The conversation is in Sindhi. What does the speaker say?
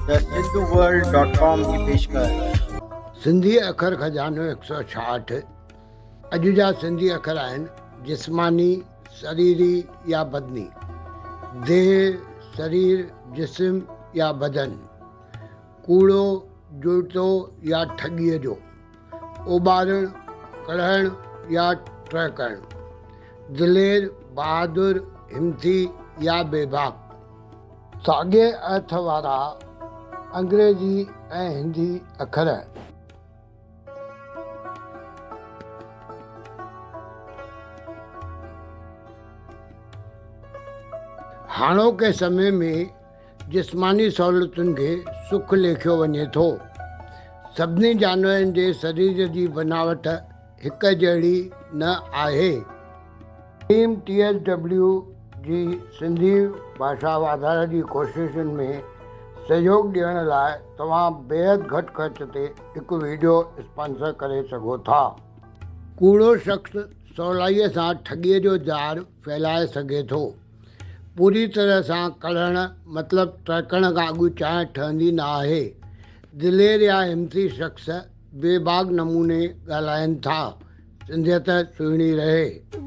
The Sindhu world dot com جي پيشڪش. سنڌي اکر خزانو هڪ سؤ 66 اڄ جا سنڌي اکر آهن، جسماني، سريري يا بدني، ديهه، سرير، جسم يا بدن، ڪوڙو، جڙتو يا ٺڳيء جو، اوٻارڻ، ڪڙهڻ يا ٽهڪڻ، دلير، بهادر، همٿي يا بيباڪ. ساڳئي ارٿ وارا انگريزي ۽ هندي اکر. هاڻوڪي سمي ۾ جسماني سهولتن کي سک ليکيو وڃي ٿو. سڀني جانورن جي سرير جي بناوٽ هڪ جهڙي نه آهي. ٽيم ٽي ايس ڊبليو جي سنڌي ڀاشا واڌاري جي ڪوششن ۾ سهيوڳ ڏيڻ لاء توهان بيحد گهٽ خرچ تي هڪ وڊيو اسپانسر ڪري سگهو ٿا. ڪوڙو شخص سولائيء سان ٺڳيء جو ڄار ڦهلائي سگهي ٿو. پوري طرح سان ڪڙهڻ مطلب ٽهڪڻ کان اڳ چانهه ٺهندي نه آهي. دلير يا همٿي شخص بي باڪ نموني ڳالهائين ٿا. سنڌيت سهڻي رهي.